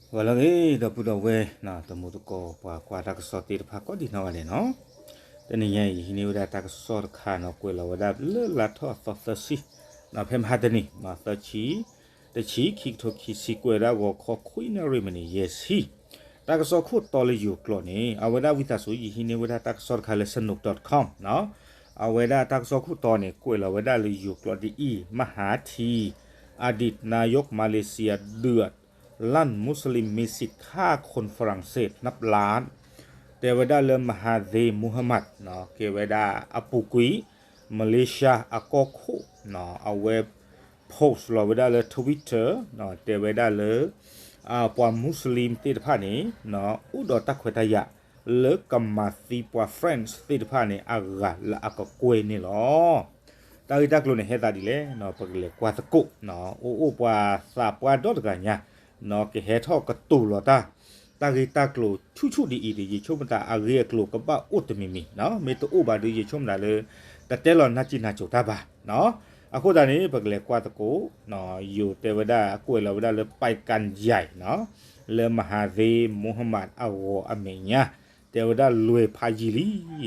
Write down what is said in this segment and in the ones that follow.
ဂီၤလၢအဂ့ၤ ဒီပုၢ်ဒီဝဲၢ် တမူတကိးပှၤကွၢ်တၢ်ကစီၣ်သ့ၣ်တဖၣ်ကိးဒံးနီၢ်ဂၤဒဲးနီၤ, တနံၤညါအံၤ ယဟံးန့ၢ်ဝဲဒၣ်တၢ်ကစီၣ်တခါနီၤ ကွဲးလီၤဝဲဒၣ်လၢလါထီၣ်အသီသၢဆံ ဖဲမဟါတနံၤ သၢဆံ တဆံ ခံကထိခံဆံ ကွဲးဝဲဒၣ်ဂီၤခီခွံနၣ်ရံၣ်မံးနံးယဲၢ်ဆံ တၢ်ကစီၣ်ခိၣ်တီလၢယိၤကျိာ်န့ၣ် အဝဲဒၣ်ဝံသးစူၤ ယဟံးန့ၢ်ဝဲဒၣ်တၢ်ကစီၣ်တခါလၢ sanook dot com နီၤ, အဝဲဒၣ်တၢ်ကစီၣ်ခိၣ်တီန့ၣ် ကွဲးလီၤဝဲဒၣ်လၢယိၤကျိာ်ဒ်အံၤ မဟါထံ အဒံး နာယိုး မၤလ့းစံယါ ဒုး လၢၢ် မူစလံမ် မ့ၢ်စံးခါ ခိၣ် ဖရၣ်စ့း နပျၢ် တဲဝဲဒၣ်လၢ မဟါသ့ မူဟမၢ် ကဲဝဲဒၣ်အပူၤကွံာ် မလ့ၡါအကီၢ်ခိၣ် အဝဲ post လီၤဝဲဒၣ်လၢ Twitter တဲဝဲဒၣ်လၢ ပှၤမူစလံမ်သ့ၣ်တဖၣ်န့ၣ် အိၣ်ဒီးတၢ်ခွဲးတၢ်ယာ် လၢကမၤသံပှၤ French သ့ၣ်တဖၣ်န့ၣ် အဂၤလၢအကကွဲၢ်န့ၣ်လီၤ. တၢ်ဂ့ၢ်တၢ်ကျိၤန့ၣ် ဟဲသးဒ်လဲၣ် ပကလဲၤကွၢ်သကိး အိၣ်အိၣ်ပှၤသးပှၢ်ဒီတဂၤညါ ကဟဲထီၣ်ကတိၤလီၤတၢ် တၢ်ဂ့ၢ်တၢ်ကျိၤဆူၣ်ဆူၣ်ဒ်အံၤဒီး ယဆိကမိၣ်သးအဂ့ၢ်အကျိၤကဘၣ်အိၣ်တမံၤမံၤ, မ့ၢ်တအိၣ်ဘၣ်ဒီး ယဆိကမိၣ်သးလၢ တတဲလီၤနၢ်စံၣ်နၢ်စိၤတၢ်ဘၣ်. အဃိသတးန့ၣ် ပကလဲၤကွၢ်သကိး ယိၤတဲဝဲဒၣ် ကွဲးလီၤဝဲဒၣ်လၢ ပၢ်ကၣ်ယဲး လၢမဟါသ့ မူဟမၢ်အဂီၤအမဲာ်ညါ တဲဝဲဒၣ်လွဲၢ်ဖးယံာ်လံ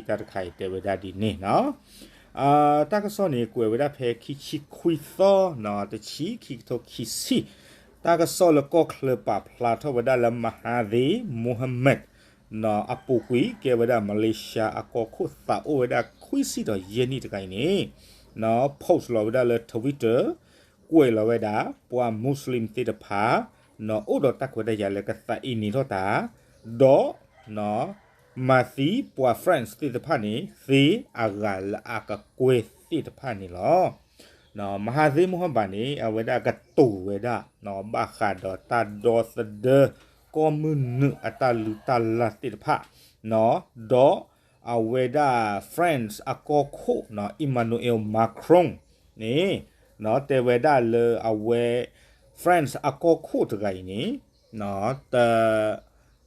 တၢ်တခါအံၤတဲဝဲဒၣ်ဒ်န့ၣ်နီၤ. တၢ်ကစီၣ်န့ၣ် ကွဲးဝဲဒၣ်ဖဲခံဆံခွံသီ တဆံ ခံကထိခံဆံ တၢ်ကစီၣ်လၢကီၢ်ချၢပာ်ဖျါထီၣ်ဝဲဒၣ်လၢ မဟါသ့ မူဟမၢ် အပူၤကွံာ် ကဲဝဲဒၣ်မလ့ၡါအကီၢ်ခိၣ်သးအိၣ်ဝဲဒၣ်ခွံဆံဒီးယဲၢ်နံၣ်တဂၤအံၤန့ၣ် post လီၤဝဲဒၣ်လၢ Twitter ကွဲးလီၤဝဲဒၣ် ပှၤမူစလံမ်သ့ၣ်တဖၣ် အိၣ်ဒီးတၢ်ခွဲးတၢ်ယာ်လၢကသးအံၤန့ၢ်ထီၣ်တၢ် ဒီး မၤသံပှၤ French သ့ၣ်တဖၣ်န့ၣ် သ့အဂၤလၢအကကွဲၢ်သ့ၣ်တဖၣ်န့ၣ်လီၤ. မဟါသ့ မူဟမၢ်န့ၣ် အဝဲဒၣ်ကတိၤဝဲဒၣ် ဘၣ်ဃးဒီးတၢ်ဒီသဒၢ ကီၢ်မုၢ်နုာ်အတၢ်လုၢ်တၢ်လၢ်သ့ၣ်တဖၣ် ဒီးအဝဲဒၣ် France အကီၢ်ခိၣ် Emmanuel Macron န့ၣ် တဲဝဲဒၣ်လၢအဝဲ France အကီၢ်ခိၣ်တဂၤအံၤန့ၣ် တ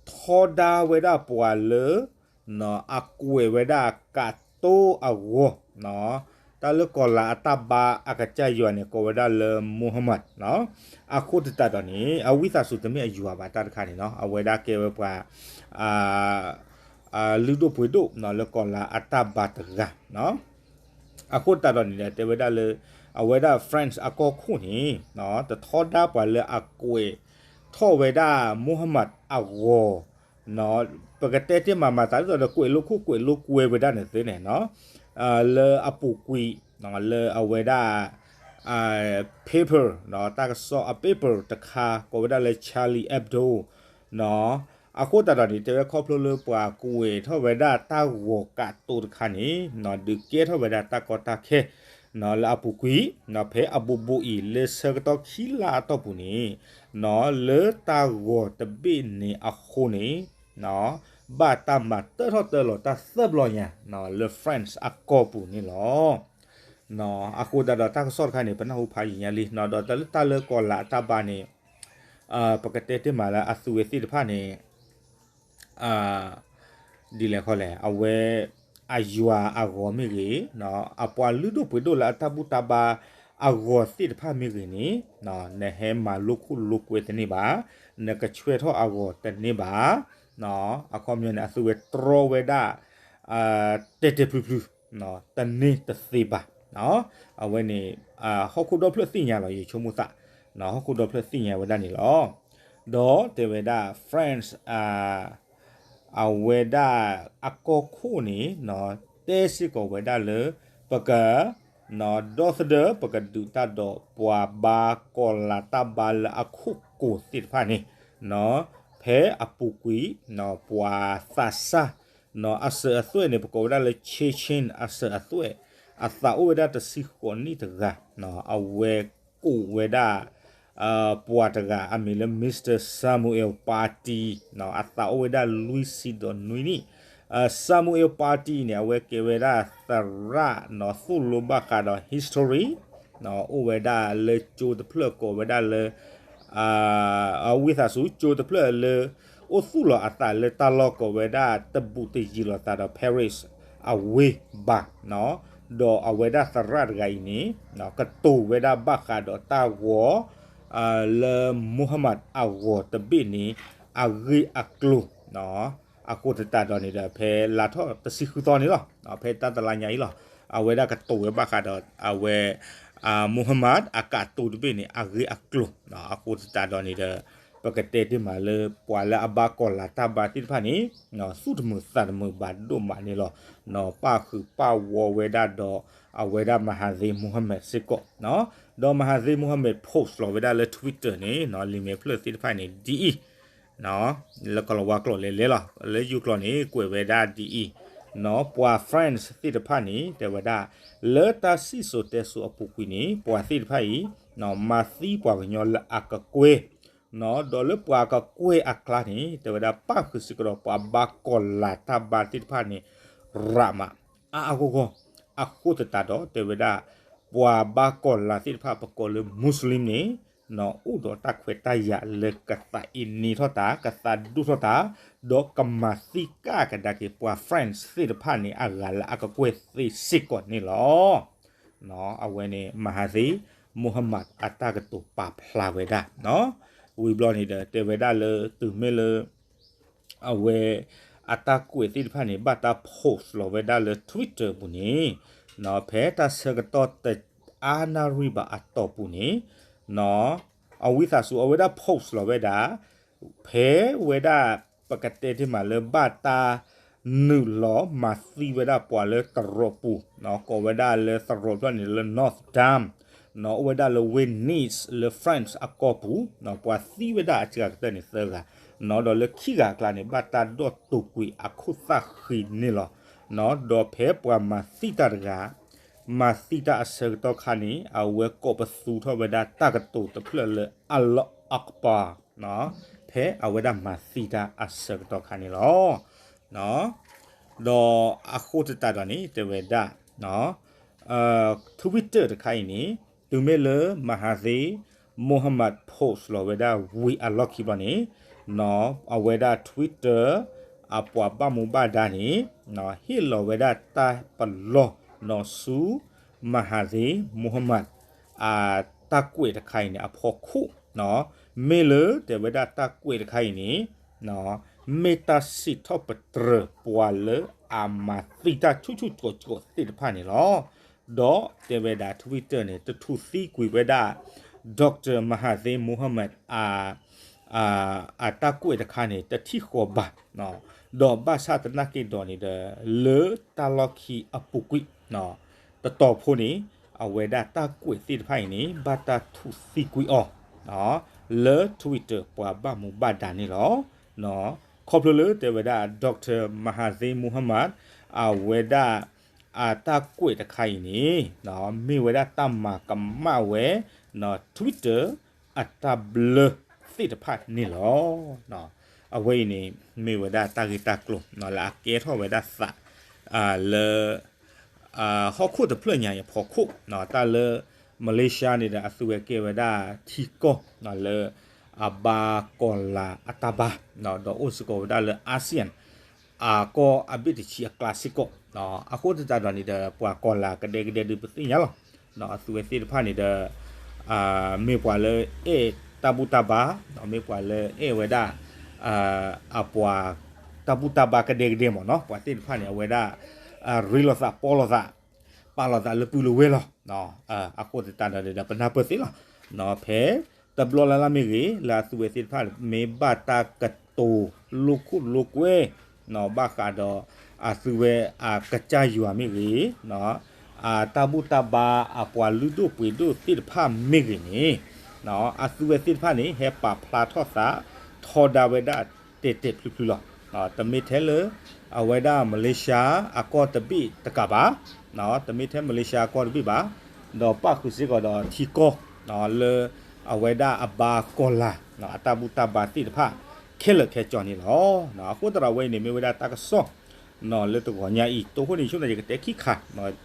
ထီဒါဝဲဒၣ်ပှၤလၢ အကွဲးဝဲဒၣ်ကတိၤအဂီၢ် တၢ်လၢကီၤလၤအတၢ်ဘါအကစၢ်ယွၤန့ၣ် ကိးဝဲဒၣ်လၢ မူဟမၢ် အဃိသတးဒီးန့ၣ် အဝံသးစူၤတမ့ၢ်အယွၤဘၣ်တၢ်တခါန့ၣ်နီၤ အဝဲဒၣ်ကဲဝဲပှၤ လုၢ်ဒိၣ်ပှ့ၤဒိၣ်လၢကီၤလၤအတၢ်ဘါတဂၤ အဃိသတးဒီးန့ၣ်ဒီး တဲဝဲဒၣ်လၢ အဝဲဒၣ် France အကီၢ်ခိၣ်န့ၣ် တထီဒါပှၤလၢအကွဲးထီၣ်ဝဲဒၣ် မူဟမၢ်အဂီၢ် ပကတဲတ့ၢ်မးမၤသးဒ်သိးဒီး ကွဲးလိာ်ခိၣ်ကွဲးလိာ်ကွဲဝဲဒၣ်န့ၣ်သ့န့ၣ် လၢအပူၤကွံာ် လၢအဝဲဒၣ် paper တၢ်ကစီၣ်အ paper တခါ ကိးဝဲဒၣ်လၢ Charlie Hebdo အဃိသတးဒီးန့ၣ် တဲဝဲခီဖျိလၢပှၤကွဲးထီၣ်ဝဲဒၣ်တၢ်ဂီၤကတိၤတခါန့ၣ် ဒုးကဲထီၣ်ဝဲဒၣ်တၢ်ကီတၢ်ခဲ လၢအပူၤကွံာ် ဖဲအဘိဘိအံၤ လၢဆၢကတီၢ်ခံလါအတီၢ်ပူၤန့ၣ် လၢတၢ်ဂီၤတဘ့ၣ်န့ၣ်အဃိန့ၣ် ဘၣ်တၢ်မၤတၢထီၣ်တၢလီၤတၢ်သၢဘျီညါ လၢ France အကီၢ်ပူၤန့ၣ်လီၤ. အဃိသတးဒီးတၢ်ကစီၣ်တခါန့ၣ် ပနၢ်ဟူဖးယံာ်ညါလံ ဒီးတၢ်လၢကီၤလၤအတၢ်ဘါန့ၣ် ပကတဲတ့ၢ်မးလၢအသုဝဲသ့ၣ်တဖၣ်န့ၣ် ဒ်လဲၣ်ဃီလဲၣ် အဝဲ အယွၤအဂီၢ်မ့ၢ်ဂ့ၤ, အပှၤလုၢ်ဒိၣ်ပှ့ၤဒိၣ်လၢအတၢ်ဘူၣ်တၢ်ဘါအဂီၢ်သ့ၣ်တဖၣ်မ့ၢ်ဂ့ၤန့ၣ်, နဟဲမၤလိာ်ခိၣ်လိာ်ကွဲတန့ၢ်ဘၣ်, နကဆှဲထီၣ်အဂီၢ်တန့ၢ်ဘၣ်. အခီပညီန့ၣ် အသုဝဲတြီဝဲဒၣ် တဲာ်တဲာ်ဖျုးဖျုး တန့ၢ်တသ့ဘၣ်. အဝဲန့ၣ် ဟီၣ်ခိၣ်ဒီဖျၢၣ်သ့ၣ်ညါလီၤ ယဆိကမိၣ်သး, ဟီၣ်ခိၣ်ဒီဖျၢၣ်သ့ၣ်ညါဝဲဒၣ်န့ၣ်လီၤ. ဒီးတဲဝဲဒၣ် France အဝဲဒၣ်အကီၢ်ခိၣ်န့ၣ် တဲစ့ၢ်ကီးဝဲဒၣ်လၢ ပက ဒီသဒၢ ပကဒုးတၢ်ဒီးပှၤဘါကီၤလၤတၢ်ဘါလၢအခိၣ်ကိၤသ့ၣ်တဖၣ်န့ၣ် ဖဲအပူၤကွံာ် ပှၤသးစၢ် အစၢၤအသွဲၣ်န့ၣ် ပကိးဝဲဒၣ်လၢ Chechen အစၢၤအသွဲၣ် အသးအိၣ်ဝဲဒၣ်တဆံဃိးနံၣ်တဂၤ အဝဲကိးဝဲဒၣ် ပှၤတဂၤအမံၤလၢ Mister Samuel Paty အသးအိၣ်ဝဲဒၣ်လွံၢ်ဆံဒီးနွံနံၣ်. Samuel Paty န့ၣ် အဝဲကဲဝဲဒၣ်သရၣ် သိၣ်လိဘၣ်ဃးဒီး history အိၣ်ဝဲဒၣ်လၢကၠိတဖျၢၣ်ကိးဝဲဒၣ်လၢ အဝံသးစူၤ ကၠိတဖျၢၣ်လၢ အိၣ်သူၣ်လီၤအသးလၢတၢ်လီၢ်ကိးဝဲဒၣ် တဘူးတယံၤလိာ်သးဒီး Paris အဝ့ၢ်ဘၣ်. ဒီးအဝဲဒၣ်သရၣ်တဂၤအံၤန့ၣ် ကတိၤဝဲဒၣ်ဘၣ်ဃးဒီးတၢ်ဂီၤ လၢ Muhammad အဂီၢ်တဘ့ၣ်န့ၣ် အဂ့ၢ်အကျိၤ အဃိသတးဒီးန့ၣ်ဒီး ဖဲလါထီၣ်တဆံဃုသီန့ၣ်လီၤ. ဖဲတၢ်တလါညါအံၤလီၤ. အဝဲဒၣ်ကတိၤဝဲဘၣ်ဃးဒီး အဝဲ Muhammad အကးတိၤတဘ့ၣ်န့ၣ် အဂ့ၢ်အကျိၤ အဃိသတးဒီးန့ၣ်ဒီး ပကတဲတ့ၢ်မးလၢ ပှၤလၢအဘါကီၢ်လၤတၢ်ဘါသ့ၣ်တဖၣ်န့ၣ် သူၣ်တမုာ်သးတမုာ်ဘၣ်ဒိၣ်မးန့ၣ်လီၤ. ပၣ်ဃုာ်ပၣ်ဝီဝဲဒၣ်ဒီး အဝဲဒၣ် Mahathir Mohamad စ့ၢ်ကီး ဒီး Mahathir Mohamad post လီၤဝဲဒၣ်လၢ Twitter န့ၣ် လံာ်မဲာ်ဖျၢၣ်သ့ၣ်တဖၣ်န့ၣ် ဒ်အံၤ လၢကီၢ်လၤဝါကျိာ်လဲၤလဲၤလီၤ. လၢယိၤကျိာ်န့ၣ် ကွဲးဝဲဒၣ်ဒ်အံၤ ပှၤ France သ့ၣ်တဖၣ်န့ၣ် တဲဝဲဒၣ် လၢတၢ်စံၣ်စိၤတဲစိၤအပူၤကွံာ်န့ၣ် ပှၤသ့ၣ်တဖၣ်အံၤ မၤသံပှၤကညီလၢအကကွဲၢ် ဒီးလၢပှၤကကွဲၢ်အကျါန့ၣ် တဲဝဲဒၣ် ပၣ်ဃုာ်စ့ၢ်ကီးဒီးပှၤဘါကီၢ်လၤတၢ်ဘါသ့ၣ်တဖၣ်န့ၣ် ရးမး အါအါဂီၢ်ဂီၢ် အဃိသတးဒီး တဲဝဲဒၣ် ပှၤဘါကီၢ်လၤသ့ၣ်တဖၣ် ပကိးလၢ Muslim န့ၣ် အိၣ်ဒီးတၢ်ခွဲးတၢ်ယာ်လၢကသးအ့န့ထီၣ်တၢ် ကသးဒိၣ်ထီၣ်တၢ် ဒီးကမၤသံကၣ်ကဒါက့ၤပှၤ France သ့ၣ်တဖၣ်န့ၣ် အဂၤလၢအကကွဲၢ်သ့စ့ၢ်ကီးန့ၣ်လီၤ. အဝဲန့ၣ် Mahathir Mohamad အတၢ်ကတိၤပာ်ဖျါဝဲဒၣ် ဝံၤဘျီန့ၣ်ဒီး တဲဝဲဒၣ်လၢတုၤမ့ၢ်လၢ အဝဲ အတၢ်ကွဲးသ့ၣ်တဖၣ်န့ၣ် ဘၣ်တၢ် post လီၤဝဲဒၣ်လၢ Twitter ပူၤန့ၣ် ဖဲတၢ်ဆၢကတီၢ်တအါနၣ်ရံၣ်ဘၣ်အတီၢ်ပူၤန့ၣ် အဝံသးစူၤ အဝဲဒၣ် post လီၤဝဲဒၣ် ဖဲဝဲဒၣ် ပကတဲတ့ၢ်မးလၢဘၣ်တၢ် နုာ်လီၤမၤသံဝဲဒၣ်ပှၤလၢတရိးပူၤ ကိးဝဲဒၣ်လၢတရိးဖျၢၣ်န့ၣ်လၢ Notre Dame အိၣ်ဝဲဒၣ်လၢဝ့ၢ် Nice လၢ France အကီၢ်ပူၤ ပှၤသံဝဲဒၣ်အစှၤကတၢၢ်န့ၣ်သၢဂၤ ဒီးလၢခံဂၤအကျါန့ၣ် ဘၣ်တၢ်ဒီၣ်တုာ်ကွံာ်အခိၣ်သၣ်ဃံးန့ၣ်လီၤ. ဒီးဖဲပှၤမၤသံတၢ်တဂၤ မၤသံတၢ်အဆၢကတီၢ်ခါန့ၣ် အဝဲကိးပသူထီၣ်ဝဲဒၣ်တၢ်ကတိၤတဖျၢၣ်လၢ Allah Akbar ဖဲအဝဲဒၣ်မၤသံတၢ်အဆၢကတီၢ်ခါန့ၣ်လီၤ. ဒီးအဃိသတးဒီးန့ၣ် တဲဝဲဒၣ် Twitter တခါအံၤန့ၣ် တုၤမ့ၢ်လၢ Mahathir Mohamad post လီၤဝဲဒၣ်ဝံၤအလီၢ်ခံဘျီန့ၣ် အဝဲဒၣ် Twitter အပှၤဘၣ်မူဘၣ်ဒါန့ၣ် ဟ့ၣ်လီၤဝဲဒၣ်တၢ်ပလီၢ်နီၢ်ဆူ Mahathir Mohamad အတၢ်ကွဲးတခါအံၤန့ၣ် အဖီခိၣ် မ့ၢ်လၢတဲဝဲဒၣ်တၢ်ကွဲးတခါအံၤန့ၣ် မ့ၢ်တၢ်စံးထီၣ်ပတြၢၤပှၤလၢအမၤသံတၢ်ဆူၣ်ဆူၣ်ကိၢ်ကိၢ်သ့ၣ်တဖၣ်န့ၣ်လီၤ. ဒီးတဲဝဲဒၣ် Twitter န့ၣ် တထူးသံကွံာ်ဝဲဒၣ် Doctor Mahathir Mohamad အ အတၢ်ကွဲးတခါန့ၣ် တထံၣ်ဃီၤဘၣ် ဒီးဘၣ်ဆၣ်သနာ်က့ဒီးန့ၣ်ဒီး လၢတၢ်လီၢ်ခံအပူၤကွံာ် တတီၤဖိန့ၣ် အဝဲဒၣ်တၢ်ကွဲးသ့ၣ်တဖၣ်အံၤန့ၣ် ဘၣ်တၢ်ထူးသံကွံာ်အီၤ လၢ Twitter ပှၤဘၣ်မူဘၣ်ဒါန့ၣ်လီၤ. ခီဖျိလၢတဲဝဲဒၣ် Doctor Mahathir Mohamad အဝဲဒၣ် အတၢ်ကွဲးတခါအံၤန့ၣ် မ့ၢ်ဝဲဒၣ်တၢ်မၤကမၣ်ဝဲ Twitter အတၢ်ဘျၢသ့ၣ်တဖၣ်န့ၣ်လီၤ. အဝဲအံၤန့ၣ် မ့ၢ်ဝဲဒၣ်တၢ်ဂ့ၢ်တၢ်ကျိၤ လၢအကဲထီၣ်ဝဲဒၣ်သး လၢ ဟီၣ်ခိၣ်တဖျၢၣ်ညါအံၤအဖီခိၣ် တၢ်လၢ Malaysia န့ၣ်ဒီး အသုဝဲကဲဝဲဒၣ်ထံကီၢ် လၢ အဘါကီၢ်လၤအတၢ်ဘါ ဒီးအိၣ်စ့ၢ်ကီးဝဲဒၣ်လၢ ASEAN အကီၢ်အဘ့ၣ်တဆံအကျါစ့ၢ်ကီး အဃိသတးဒီးန့ၣ်ဒီး ပှၤကီၢ်လၤကဒဲကဒဲဒုးပသ့ၣ်ညါလီၤ. အသုဝဲသ့ၣ်တဖၣ်န့ၣ်ဒီး မ့ၢ်ပှၤလၢအဲၣ်တၢ်ဘူၣ်တၢ်ဘါ မ့ၢ်ပှၤလၢအဲၣ်ဝဲဒၣ် အပှၤ တၢ်ဘူၣ်တၢ်ဘါကဒဲကဒဲမ့ၢ်နီၤ ပှၤသ့ၣ်တဖၣ်န့ၣ် အဝဲဒၣ် ရ့လိာ်သးပီလိာ်သး ပာ်လိာ်သးလၢပုၢ်လၢဝဲၢ်လီၤ. အဃိသတးဒီးဒီးပနၢ်ပၢၢ်သ့လီၤ. ဖဲတဘျီလၢ်လၢ်မ့ၢ်ဂ့ၤ လၢအသုဝဲသ့ၣ်တဖၣ် မ့ၢ်ဘၣ်တၢ်ကတိၤလိာ်ခိၣ်လိာ်ကွဲ ဘၣ်ဃးဒီး အသုဝဲအကစၢ်ယွၤမ့ၢ်ဂ့ၤ အတၢ်ဘူၣ်တၢ်ဘါအပှၤလုၢ်ဒိၣ်ပှ့ၤဒိၣ်သ့ၣ်တဖၣ်မ့ၢ်ဂ့ၤန့ၣ် အသုဝဲသ့ၣ်တဖၣ်န့ၣ် ဟဲပာ်ဖျါထီၣ်သး ထီဒါဝဲဒၣ်တဲာ်တဲာ်ဖျုးဖျုးလီၤ. တမ့ၢ်ထဲလၢ အဝဲဒၣ် Malaysia အကီၢ်တဘ့ၣ်တကးဘၣ်, တမ့ၢ်ထဲ Malaysia အကီၢ်တဘ့ၣ်ဘၣ်, ဒီးပၣ်ဃုာ်စ့ၢ်ကီးဒီးထံကီၢ် လၢအဝဲဒၣ်အဘါကီၢ်လၤ အတၢ်ဘူၣ်တၢ်ဘါသ့ၣ်တဖၣ် ခဲလၢာ်ခဲဆ့န့ၣ်လီၤ. အဃိသတးဒီးအဝဲအံၤန့ၣ် မ့ၢ်ဝဲဒၣ်တၢ်ကစီၣ် လၢတဂီၤညါအံၤ တိခိၣ်န့ၣ် ယဆိကမိၣ်ယကတဲခံခါ,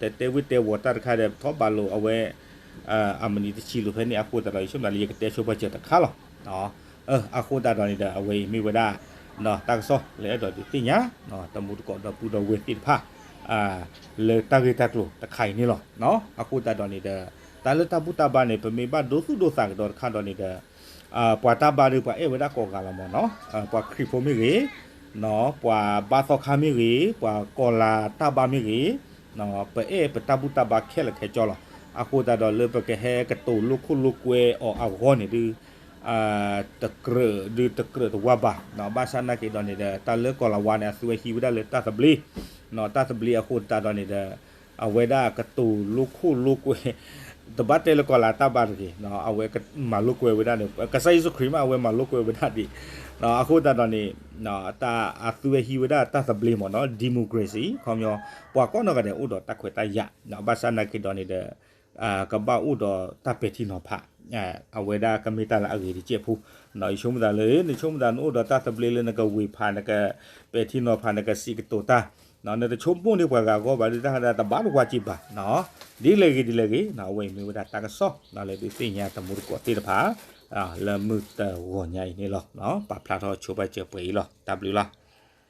တဲတဲဝ့ၢ်တဲဝီၤတၢ်တခါဒီး ပထီၣ်ဘၣ်လိာ်အဝဲ အမံးနံးတဆံလိာ်ဖဲန့ၣ် အဃိသတးဒီး ယဆိကမိၣ်လၢယကတဲဆိပာ်စၢၤတခါလီၤ. အဃိသတးဒီးန့ၣ်ဒီး အဝဲအံၤမ့ၢ်ဝဲဒၣ် တၢ်ကစီၣ်လၢအဲၣ်ဒိးဒုးသ့ၣ်ညါ တမူတကိးဒီပုၢ်ဒီဝဲၢ်သ့ၣ်တဖၣ် လၢတၢ်ဂ့ၢ်တၢ်ကျိၤတခါအံၤန့ၣ်လီၤ. အဃိသတးဒီးန့ၣ်ဒီး တၢ်လၢတၢ်ဘူၣ်တၢ်ဘါန့ၣ် ပမ့ၢ်ဘၣ်ဒိသူၣ်ဒိသးကဒီးတခါဒီးန့ၣ်ဒီး ပှၤတၢ်ဘါဒီး ပှၤအဲၣ်ဝဲဒၣ်ကိးဂၤလီၤမ့ၢ်နီၤ, ပှၤခရံာ်ဖိမ့ၢ်ဂ့ၤ, ပှၤဘါသီခါမ့ၢ်ဂ့ၤ, ပှၤကီၤလၤတၢ်ဘါမ့ၢ်ဂ့ၤ, ပအဲၣ်ပတၢ်ဘူၣ်တၢ်ဘါခဲလၢာ်ခဲဆ့လီၤ. အဃိသတးဒီးလၢပကဟဲကတိၤလိာ်ခိၣ်လိာ်ကွဲအီၤအဂီၢ်န့ၣ်ဒုး တကြၢးဒုးတကြၢးတဝါဘၣ်, ဘၣ်ဆၣ်နာ်က့ၤဒီးန့ၣ်ဒီး တၢ်လၢကီၤလၤဝါန့ၣ် အသုဝဲဟံးဝဲဒၣ်လၢတၢ်သဘျ့, တၢ်သဘျ့အဃိသတးဒီးန့ၣ်ဒီး အဝဲဒၣ်ကတိၤလိာ်ခိၣ်လိာ်ကွဲ တဘၣ်တဲလၢကီၤလၤတၢ်ဘါတဂ့ၤ, အဝဲမၤလိာ်ကွဲဝဲဒၣ်န့ၣ် ကစၢ်ယ့ၣ်ၡူးခရံာ်မး အဝဲမၤလိာ်ကွဲဝဲဒၣ်ဒံး, အဃိသတးဒီးန့ၣ် တၢ်အသုဝဲဟံးဝဲဒၣ်တၢ်သဘျ့မ့ၢ်နီၤ democracy ခီပညီ ပှၤကိးနီၢ်ဂၤဒဲးအိၣ်ဒီးတၢ်ခွဲးတၢ်ယာ်, ဘၣ်ဆၣ်နာ်က့ၤဒီးန့ၣ်ဒီး ကဘၣ်အိၣ်ဒီးတၢ်ပဲာ်ထံနီၤဖး, အဝဲဒၣ်ကမ့ၢ်တၢ်လၢအဂ့ၤတစဲးဖိ, ယဆိကမိၣ်သးလၢ နဆိကမိၣ်သးနအိၣ်ဒီးတၢ်သဘျ့လၢနကဝ့ၤဖး နကပဲာ်ထံနီၤဖး နကစံးကတိၤတၢ်, နတဆိကမိၣ်န့ၢ်ပှၤဂၤအဂီၢ်ဘၣ် ဒုးတၢ်ဟးဒၣ်တဘၣ်တဝါက့ၤဘၣ်, ဒ်လဲၣ်ဂ့ၤဒ်လဲၣ်ဂ့ၤ အဝဲအံၤမ့ၢ်ဝဲဒၣ်တၢ်ကစီၣ်လၢဒုးသ့ၣ်ညါတမူတကိးသ့ၣ်တဖၣ် လၢမုၢ်တဂီၤညါအံၤန့ၣ်လီၤ. ပာ်ဖျါထီၣ်ဆိပာ်စၢၤပှဲၤအံၤလီၤ. တၢ်ဘျုးလီၤ.